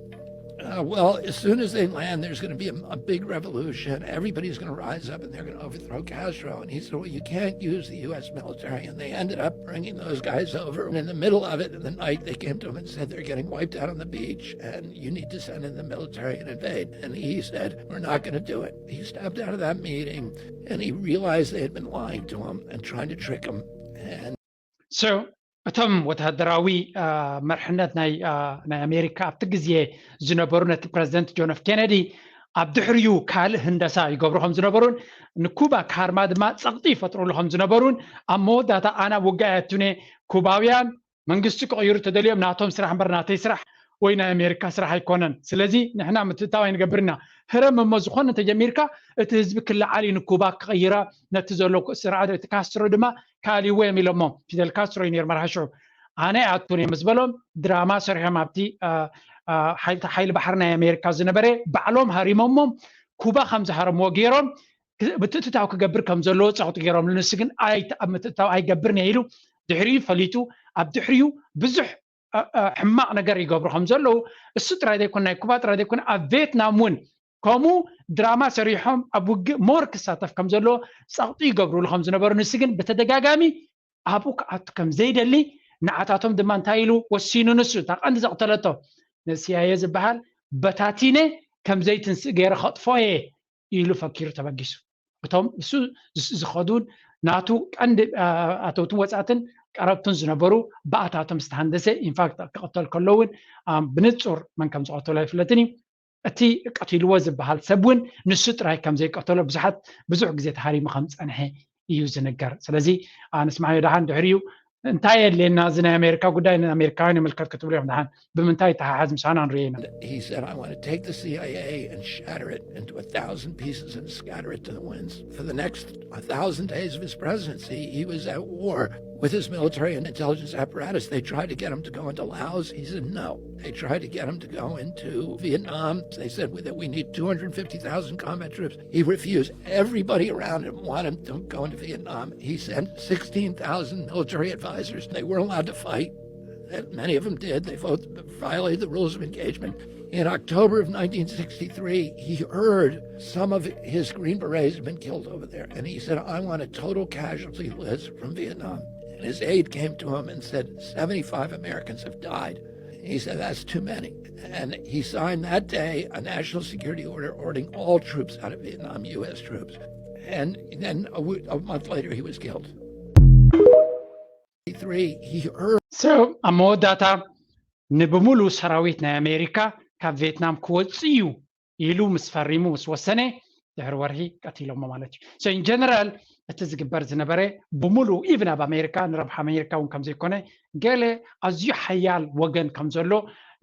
uh, "Well, as soon as they land, there's going to be a, a big revolution. Everybody's going to rise up and they're going to overthrow Castro." And he said, "Well, you can't use the U S military." And they ended up bringing those guys over. And in the middle of it, in the night, they came to him and said, "They're getting wiped out on the beach, and you need to send in the military and invade." And he said, "We're not going to do it." He stepped out of that meeting, and he realized they had been lying to him and trying to trick him. And So እቶም ወተሃደራዊ መርሕነት ናይ ኣሜሪካ ኣብቲ ግዜ ዝነበሩ ነቲ ፕረዚደንት ጆን ኤፍ ኬነዲ ኣብ ድሕሪኡ ካልእ ህንደሳ ይገብሩ ከም ዝነበሩን ንኩባ ካርማ ድማ ፀቕጢ ይፈጥሩሉ ከም ዝነበሩን ኣብ መወዳእታ ኣና ውጋ ያቱኔ ኩባውያን መንግስቲ ክቕይሩ ተደልዮም ናቶም ስራሕ እምበር ናተይ ስራሕ ወይ ናይ ኣሜሪካ ስራሕ ኣይኮነን። ስለዚ ንሕና ምትእታው ኣይንገብርና። ህረም እሞ ዝኾነ እንተጀሚርካ እቲ ህዝቢ ክለዓል እዩ ንኩባ ክቕይራ ነቲ ዘሎ ስርዓት እቲ ካስትሮ ድማ ካልእዎ እዮም ኢሎሞ። ፊደል ካስትሮ እዩ ነይሩ መራሒ ሽዑ። ኣነ ኣቱን እዮም ምስ በሎም ድራማ ሰሪሖም ኣብቲ ሓይሊ ባሕሪ ናይ ኣሜሪካ ዝነበረ ባዕሎም ሃሪሞሞም ኩባ ከም ዝሃረምዎ ገይሮም ምትእትታው ክገብር ከም ዘለዎ ፀቕጢ ገይሮም። ንሱ ግን ኣብ ምትእትታው ኣይገብርን እየ ኢሉ ድሕሪኡ ፈሊጡ ኣብ ድሕሪኡ ብዙሕ ሕማቕ ነገር ይገብሩ ከም ዘለዉ እሱ ጥራይ ዘይኮነ ናይ ኩባ ጥራይ ዘይኮነ ኣብ ቬትናም እውን ከምኡ ድራማ ሰሪሖም ኣብ ውግእ ሞር ክሳተፍ ከም ዘለዎ ፀቕጢ ይገብሩሉ ከም ዝነበሩ ንሱ ግን ብተደጋጋሚ ኣብኡ ክኣቱ ከም ዘይደሊ ንዓታቶም ድማ እንታይ ኢሉ ወሲኑ ንሱ እታ ቀንዲ ዘቕተለቶ ንሲኣየ ዝበሃል በታቲነ ከም ዘይትንስእ ገይረ ከጥፎ እየ ኢሉ ፈኪሩ ተበጊሱ። እቶም እሱ ዝኸዱን ናቱ ቀንዲ ኣተውትን ወፃእትን ቀረብቱን ዝነበሩ ብኣታቶም ዝተሃንደሰ ኢንፋክት ክቕተል ከሎ እውን ብንፁር መን ከም ዝቐተሎ ኣይፍለጥን እዩ። እቲ ቀቲልዎ ዝበሃል ሰብ እውን ንሱ ጥራይ ከም ዘይቀተሎ ብዙሓት ብዙሕ ግዜ ተሃሪሙ ከም ዝፀንሐ እዩ ዝንገር። ስለዚ ንስማዮ ደሓን ድሕሪኡ እንታይ የድልየና እዚ ናይ ኣሜሪካ ጉዳይ ንኣሜሪካውያን ይምልከት ክትብሉ እዮም ደሓን ብምንታይ ይተሓሓዝ ምሳና ንሪኦ ኢና። He said, "I want to take the C I A and shatter it into a thousand pieces and scatter it to the winds." For the next a thousand days of his presidency, he was at war With his military and intelligence apparatus, they tried to get him to go into Laos. He said no. They tried to get him to go into Vietnam. They said that we need two hundred fifty thousand combat troops. He refused. Everybody around him wanted him to go into Vietnam. He sent sixteen thousand military advisors. They weren't allowed to fight. Many of them did. They both violated the rules of engagement. In October of nineteen sixty-three, he heard some of his Green Berets had been killed over there. And he said, I want a total casualty list from Vietnam. And his aide came to him and said, seventy-five Americans have died. He said, that's too many. And he signed that day a national security order ordering all troops out of Vietnam, U S troops. And then a, w- a month later, he was killed. Three, he heard So ኣብ መወዳእታ ንብሙሉ ሰራዊት ናይ ኣሜሪካ ካብ ቪየትናም ክወፅእ እዩ ኢሉ ምስ ፈሪሙ ምስ ወሰነ ድሕሪ ወርሒ ቀቲሎሞ ማለት እዩ። So in general እቲ ዝግበር ዝነበረ ብሙሉ even ኣብ ኣሜሪካ ንረብሓ ኣሜሪካ እውን ከም ዘይኮነ ገለ ኣዝዩ ሓያል ወገን ከም ዘሎ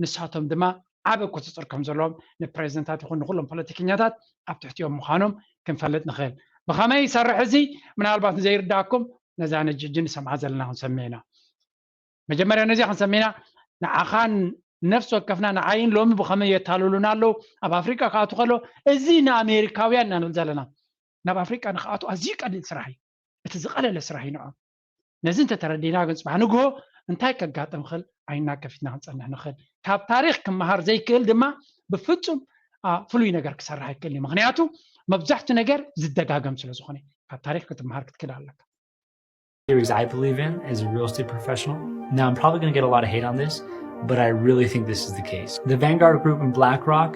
ንሳቶም ድማ ዓበ ቁፅፅር ከም ዘለዎም ንፕሬዚደንታት ይኹን ንኩሎም ፖለቲከኛታት ኣብ ትሕቲኦም ምዃኖም ክንፈልጥ ንኽእል። ብኸመይ ይሰርሕ እዚ? ምናልባት ንዘይርዳእኩም ነዛ ነጅ ሕጂ ንሰምዓ ዘለና ክንሰምዕ ኢና። መጀመርያ ነዚኣ ክንሰምዕ ኢና። ንዓኻ ነፍሲ ወከፍና ንዓይን ሎሚ ብኸመይ የታልሉና ኣለዉ። ኣብ ኣፍሪቃ ክኣቱ ከሎ እዚ ንኣሜሪካውያን ኢና ንብል ዘለና። ናብ ኣፍሪቃ ንክኣቱ ኣዝዩ ቀሊል ስራሕ እዩ። እቲ ዝቐለለ ስራሕ እዩ ንዖም። ነዚ እንተተረዲና ግን ፅባሕ ንግሆ እንታይ ከጋጥም ክእል ዓይንና ከፊትና ክንፀንሕ ንኽእል። ካብ ታሪክ ክመሃር ዘይክእል ድማ ብፍፁም ፍሉይ ነገር ክሰርሕ ኣይክእል እዩ። ምክንያቱ መብዛሕቱ ነገር ዝደጋገም ስለ ዝኾነ ካብ ታሪክ ክትመሃር ክትክእል ኣለካ። series I believe in as a real estate professional. Now, I'm probably going to get a lot of hate on this, but I really think this is the case. The Vanguard Group and BlackRock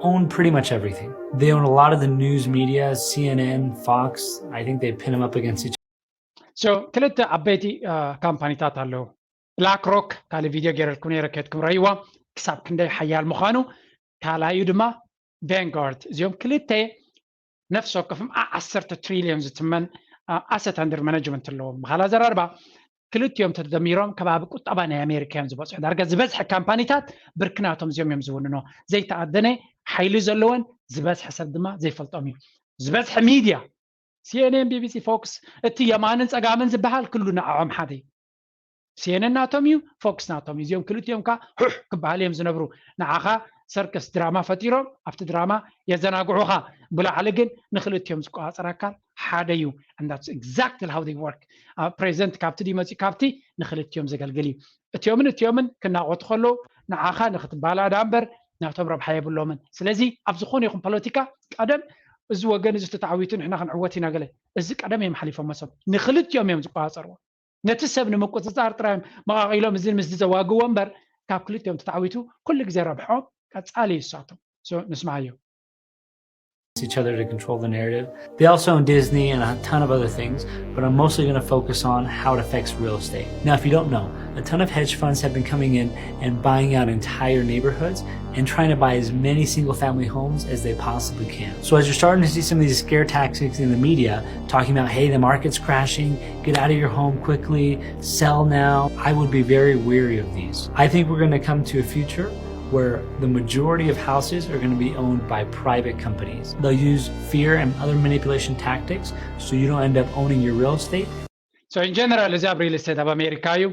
own pretty much everything. They own a lot of the news media, C N N, Fox. I think they pin them up against each So ክልተ ዓበይቲ ካምፓኒታት ኣለዉ። ብላክ ሮክ ካልእ ቪድዮ ገይረልኩም ነይረ ከድኩም ረይዋ ክሳብ ክንደይ ሓያል ምዃኑ፣ ካልኣዩ ድማ ቫንጋርድ። እዚኦም ክልተ ነፍሲ ወከፍም ዓሰርተ ትሪልዮን ዝትመን ኣሰት ኣንደር ማናጅመንት ኣለዎም። ብኻላ ዘራርባ ክልቲኦም ተደሚሮም ከባቢ ቁጠባ ናይ ኣሜሪካ እዮም ዝበፅሑ። ዳርጋ ዝበዝሐ ካምፓኒታት ብርክናቶም እዚኦም እዮም ዝውንኖ። ዘይተኣደነ ሓይሊ ዘለወን ዝበዝሐ ሰብ ድማ ዘይፈልጦም እዩ። ዝበዝሐ ሚድያ ሲኤንኤን፣ ቢቢሲ፣ ፎክስ፣ እቲ የማንን ፀጋምን ዝበሃል ክሉ ንዓዖም ሓደ እዩ። ሲኤንኤን ናቶም እዩ፣ ፎክስ ናቶም እዩ። እዚኦም ክልቲኦም ከዓ ሑሕ ክበሃል እዮም ዝነብሩ። ንዓኻ ሰርከስ ድራማ ፈጢሮም ኣብቲ ድራማ የዘናግዑኻ፣ ብላዕሊ ግን ንክልቲኦም ዝቆፃፀር ኣካል ሓደ እዩ። And that's exactly how they work። ፕሬዚደንት ካብቲ ድዩ መፂኡ? ካብቲ ንክልቲኦም ዘገልግል እዩ። እቲኦምን እቲኦምን ክናቆቱ ከለዉ ንዓኻ ንክትባላዳ እምበር ናቶም ረብሓ የብሎምን። ስለዚ ኣብ ዝኾነ ይኹን ፖለቲካ ቀደም እዚ ወገን እዚ ተተዓዊቱ ንሕና ክንዕወት ኢና ገለ፣ እዚ ቀደም እዮም ሓሊፎሞ። ሰብ ንክልቲኦም እዮም ዝቆፃፀርዎ። ነቲ ሰብ ንምቁፅፃር ጥራይ እዮም መቓቒሎም እዚ ምስዚ ዘዋግዎ እምበር ካብ ክልቲኦም ተተዓዊቱ ኩሉ ግዜ ረብሖም ቀፃሊ እዩ። ንሳቶም ንስምዓዮ። each other to control the narrative. They also own Disney and a ton of other things, but I'm mostly going to focus on how it affects real estate. Now, if you don't know, a ton of hedge funds have been coming in and buying out entire neighborhoods and trying to buy as many single family homes as they possibly can. So, as you're starting to see some of these scare tactics in the media talking about, hey, the market's crashing, get out of your home quickly, sell now, I would be very weary of these. I think we're going to come to a future where the majority of houses are going to be owned by private companies. They'll use fear and other manipulation tactics so you don't end up owning your real estate. So in general እዚ ኣብ ሪል ስቴት ኣብ ኣሜሪካ እዩ።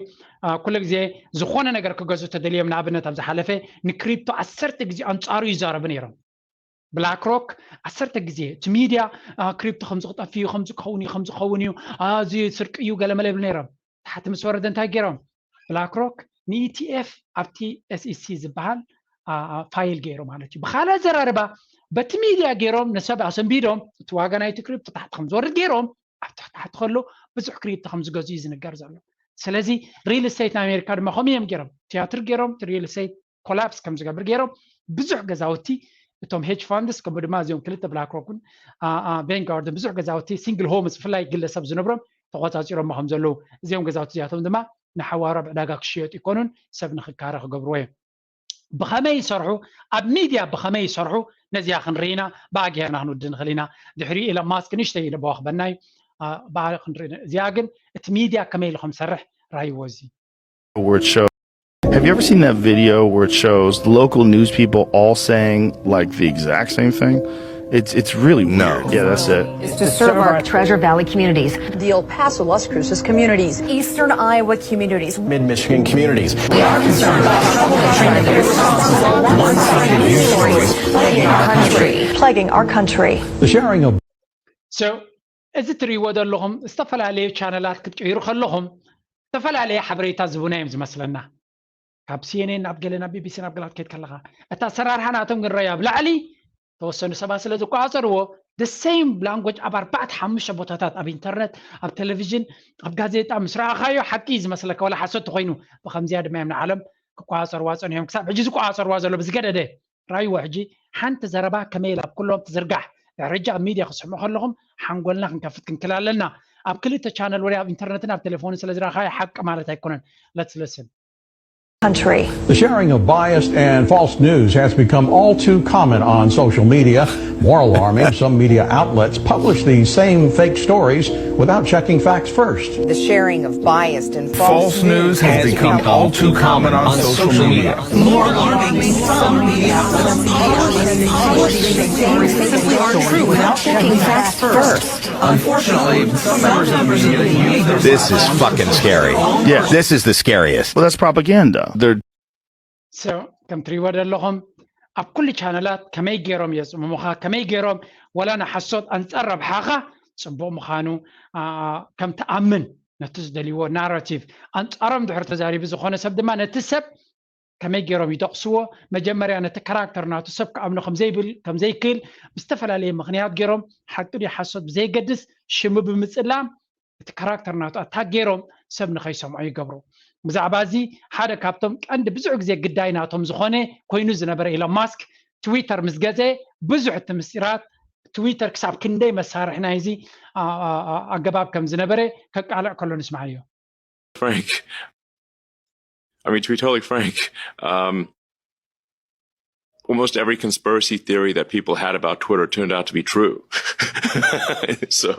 ኩሉ ግዜ ዝኾነ ነገር ክገዙ ተደልዮም ንኣብነት ኣብ ዝሓለፈ ንክሪፕቶ ዓሰርተ ግዜ ኣንፃሩ ይዛረቡ ነይሮም። ብላክ ሮክ ዓሰርተ ግዜ እቲ ሚድያ ክሪፕቶ ከምዚ ክጠፍ እዩ፣ ከምዚ ክኸውን እዩ፣ ከምዚ ክኸውን እዩ፣ እዚ ስርቂ እዩ ገለመለ ይብሉ ነይሮም። ታሕቲ ምስ ወረደ እንታይ ገይሮም? ብላክ ሮክ ንኢቲኤፍ ኣብቲ ኤስኢሲ ዝበሃል ፋይል ገይሩ ማለት እዩ። ብካልእ ኣዘራርባ በቲ ሚድያ ገይሮም ንሰብ ኣሰንቢዶም እቲ ዋጋ ናይቲ ክሪፕቶ ታሕቲ ከምዝወርድ ገይሮም ኣብ ታሕቲ ከሎ ብዙሕ ክሪፕቶ ከምዝገዙ እዩ ዝንገር ዘሎ። ስለዚ ሪል ስቴት ናይ ኣሜሪካ ድማ ከምኡ እዮም ገይሮም። ቲያትር ገይሮም ሪል ስቴት ኮላፕስ ከም ዝገብር ገይሮም ብዙሕ ገዛውቲ እቶም ሄጅ ፋንድስ ከምኡ ድማ እዚኦም ክልተ ብላክ ሮክን ቬንጋርድን ብዙሕ ገዛውቲ ሲንግል ሆምስ ብፍላይ ግለሰብ ዝነብሮም ተቆፃፂሮሞ ከም ዘለዉ እዚኦም ገዛውቲ እዚኣቶም ድማ ንሓዋሩ ኣብ ዕዳጋ ክሽየጡ ይኮኑን ሰብ ንክካረ ክገብርዎ እዮም። ብኸመይ ይሰርሑ ኣብ ሚድያ ብኸመይ ይሰርሑ ነዚኣ ክንርኢ ኢና። ብኣ ጌርና ክንውድእ ንኽእል ኢና። ድሕሪኡ ኢሎን ማስክ ንእሽተይ ኢሉ በዋኽበና እዩ። ብኣ ክንርኢ እዚኣ ግን እቲ ሚድያ ከመይ ኢሉ ከም ዝሰርሕ ራይዎ እዚ Award show. Have you ever seen that video where it shows local news people all saying like the exact same thing? It's it's really weird. Yeah, that's it. Is to serve our Treasure Valley communities, the El Paso, Las Cruces communities, Eastern Iowa communities, Mid Michigan communities. We are concerned about troublemakers and their responsible one-sided news stories plaguing our country. plaguing our country. The sharing of So እዚ ትሪእዎ ዘለኹም ዝተፈላለዩ ቻነላት ክትቅይሩ ከለኹም ዝተፈላለየ ሓበሬታ ዝቡና እዮም ዝመስለና። ካብ ሲኤንኤን ናብ ገለ ናብ ቢቢሲ ናብ ገላት ከይድ ከለኻ እቲ ኣሰራርሓ ናቶም ግን ረያ ኣብ ላዕሊ ተወሰኑ ሰባት ስለ ዝቆፃፀርዎ the same language ኣብ ኣርባዕተ ሓሙሽተ ቦታታት ኣብ ኢንተርነት ኣብ ቴሌቪዥን ኣብ ጋዜጣ ምስ ረኣኻዮ ሓቂ እዩ ዝመስለካ ወላ ሓሶት ተኮይኑ ብከምዚያ ድማ እዮም ንዓለም ክቆፃፀርዋ ፀኒሖም ክሳብ ሕጂ ዝቆፃፀርዋ ዘሎ ብዝገደደ ራይዎ ሕጂ ሓንቲ ዘረባ ከመይ ኢላ ኣብ ኩሎም ትዝርጋሕ ድሕሪ ሕጂ ኣብ ሚድያ ክስሕሙ ከለኹም ሓንጎልና ክንከፍት ክንክል ኣለና ኣብ ክልተ ቻነል ወይ ኣብ ኢንተርነትን ኣብ ቴሌፎንን ስለ ዝረኣኻዮ ሓቂ ማለት ኣይኮነን let's listen country. The sharing of biased and false news has become all too common on social media. More alarming, some media outlets publish these same fake stories without checking facts first. The sharing of biased and false, False news has become all too common on social media. More alarming, some media outlets publish these stories simply aren't true without checking facts first. Unfortunately, some members of the media use their This is fucking scary. Yeah. This is the scariest. Well, that's propaganda. They're So ከም ትሪእዎ ዘለኹም ኣብ ኩሉ ቻነላት ከመይ ገይሮም የፅምሙኻ ከመይ ገይሮም ወላ ንሓሶት ኣንፃር ረብሓኻ ፅቡቕ ምዃኑ አ፣ ከም ትኣምን ነቲ ዝደልይዎ ናራቲቭ ኣንፃሮም ድሕር ተዛሪቡ ዝኾነ ሰብ ድማ ነቲ ሰብ ከመይ ገይሮም ይጠቕስዎ መጀመርያ ነቲ ካራክተር ናቱ ሰብ ክኣምኖ ከምዘይብል ከምዘይክእል ብዝተፈላለየ ምኽንያት ገይሮም ሓቂ ድዩ ሓሶት ብዘይገድስ ሽሙ ብምፅላም እቲ ካራክተር ናቱ ኣታክ ገይሮም ሰብ ንኸይሰምዖ ይገብሩ ብዛዕባ እዚ ሓደ ካብቶም ቀንዲ ብዙሕ ግዜ ግዳይ ናቶም ዝኾነ ኮይኑ ዝነበረ ኢሎን ማስክ ትዊተር ምስ ገዘ ብዙሕ እቲ ምስጢራት ትዊተር ክሳብ ክንደይ መሳርሒ ናይዚ አ- አ- አ- ኣገባብ ከም ዝነበረ ከቃልዕ ከሎ ንስምዓዮ frank. I mean, to be totally frank, um, almost every conspiracy theory that people had about Twitter turned out to be true. So,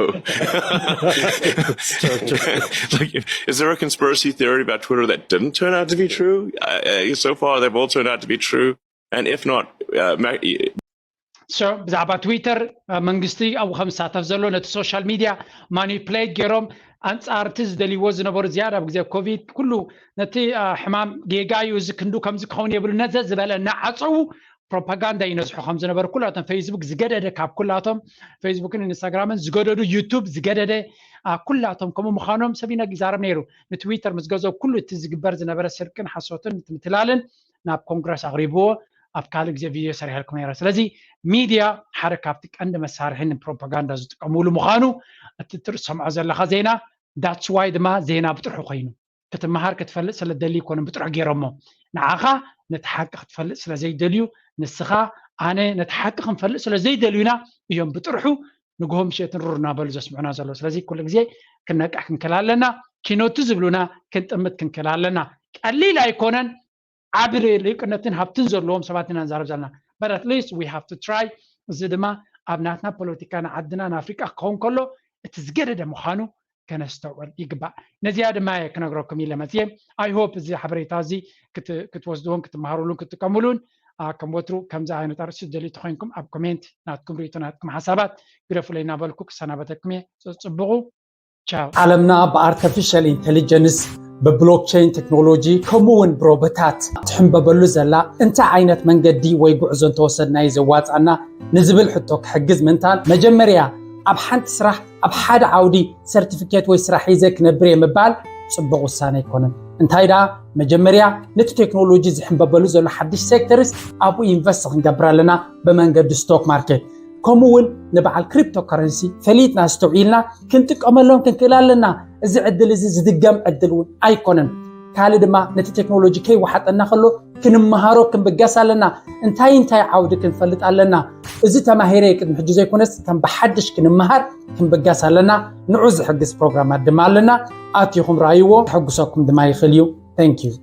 like, is there a conspiracy theory about Twitter that didn't turn out to be true? Uh, uh, so far, they've all turned out to be true. And if not, uh, ma- so ብዛዕባ ትዊተር መንግስቲ ኣብኡ ከም ዝሳተፍ ዘሎ ነቲ ሶሻል ሚድያ ማኒፕሌት ገይሮም ኣንፃርቲ ዝደልይዎ ዝነበሩ ዝያዳ ኣብ ግዜ ኮቪድ ኩሉ ነቲ ሕማም ጌጋ እዩ እዚ ክንዱ ከምዚ ክኸውን የብሉ ነዘ ዝበለ እናዓፀዉ ፕሮፓጋንዳ ይነዝሑ ከም ዝነበሩ ኩላቶም ፌስቡክ ዝገደደ ካብ ኩላቶም ፌስቡክን ኢንስታግራምን ዝገደዱ ዩቱብ ዝገደደ ኩላቶም ከምኡ ምዃኖም ሰብ ይነግ ይዛረብ ነይሩ ንትዊተር ምስ ገዘው ኩሉ እቲ ዝግበር ዝነበረ ስርቅን ሓሶትን ምትላልን ናብ ኮንግረስ ኣቕሪብዎ ኣብ ካልእ ግዜ ቪድዮ ሰሪሐልኩም ነረ ስለዚ ሚድያ ሓደ ካብቲ ቀንዲ መሳርሒ ንፕሮፓጋንዳ ዝጥቀምሉ ምዃኑ እቲ ትሰምዖ ዘለኻ ዜና that's why ድማ ዜና ብጥርሑ ኮይኑ ክትመሃር ክትፈልጥ ስለ ደሊ ይኮኑ ብጥርሑ ገይሮሞ ንዓኻ ነቲ ሓቂ ክትፈልጥ ስለ ዘይደልዩ ንስኻ ኣነ ነቲ ሓቂ ክንፈልጥ ስለ ዘይደልዩና እዮም ብጥርሑ ንግሆ ምሸትን ሩር እናበሉ ዘስምዑና ዘለዉ ስለዚ ኩሉ ግዜ ክንነቅሕ ክንክል ኣለና ኪኖቱ ዝብሉና ክንጥምት ክንክል ኣለና ቀሊል ኣይኮነን ዓቢ ልቅነትን ሃብትን ዘለዎም ሰባት ኢና ንዛረብ ዘለና but at least we have to try እዚ ድማ ኣብ ናትና ፖለቲካ ንዓድና ንኣፍሪቃ ክኸውን ከሎ እቲ ዝገደደ ምዃኑ ከነስተውዕል ይግባእ ነዚኣ ድማ እየ ክነግረኩም ኢለ መፅየ I hope እዚ ሓበሬታ እዚ ክትወስድዎን ክትመሃሩሉን ክትጥቀሙሉን ከም ወትሩ ከምዚ ዓይነት ኣርእስቲ ዝደልዩ ተኮይንኩም ኣብ ኮሜንት ናትኩም ርእቶ ናትኩም ሓሳባት ግደፉለይ እናበልኩ ክሰናበተኩም እየ ፅብቁ ዓለምና ብኣርተፊሻል ኢንቴሊጀንስ ብብሎክቸይን ቴክኖሎጂ ከምኡ እውን ብሮቦታት ትሕንበበሉ ዘላ እንታይ ዓይነት መንገዲ ወይ ጉዕዞ እንተወሰድናዩ ዘዋፅኣና ንዝብል ሕቶ ክሕግዝ ምንታን መጀመርያ ኣብ ሓንቲ ስራሕ ኣብ ሓደ ዓውዲ ሰርቲፊኬት ወይ ስራሕ ሒዘ ክነብር እየ ምባል ፅቡቕ ውሳነ ኣይኮነን እንታይ ደኣ መጀመርያ ነቲ ቴክኖሎጂ ዝሕንበበሉ ዘሎ ሓድሽ ሴክተርስ ኣብኡ ኢንቨስት ክንገብር ኣለና ብመንገዲ ስቶክ ማርኬት ከምኡ እውን ንበዓል ክሪፕቶ ከረንሲ ፈሊጥና ኣስተውዒልና ክንጥቀመሎም ክንክእል ኣለና እዚ ዕድል እዚ ዝድገም ዕድል እውን ኣይኮነን ካልእ ድማ ነቲ ቴክኖሎጂ ከይወሓጠና ከሎ ክንመሃሮ ክንብገስ ኣለና እንታይ እንታይ ዓውዲ ክንፈልጥ ኣለና እዚ ተማሂረ ቅድሚ ሕጂ ዘይኮነስ ከም ብሓድሽ ክንመሃር ክንብገስ ኣለና ንዑ ዝሕግዝ ፕሮግራማት ድማ ኣለና ኣቲኹም ረኣይዎ ተሐጉሰኩም ድማ ይኽእል እዩ thank you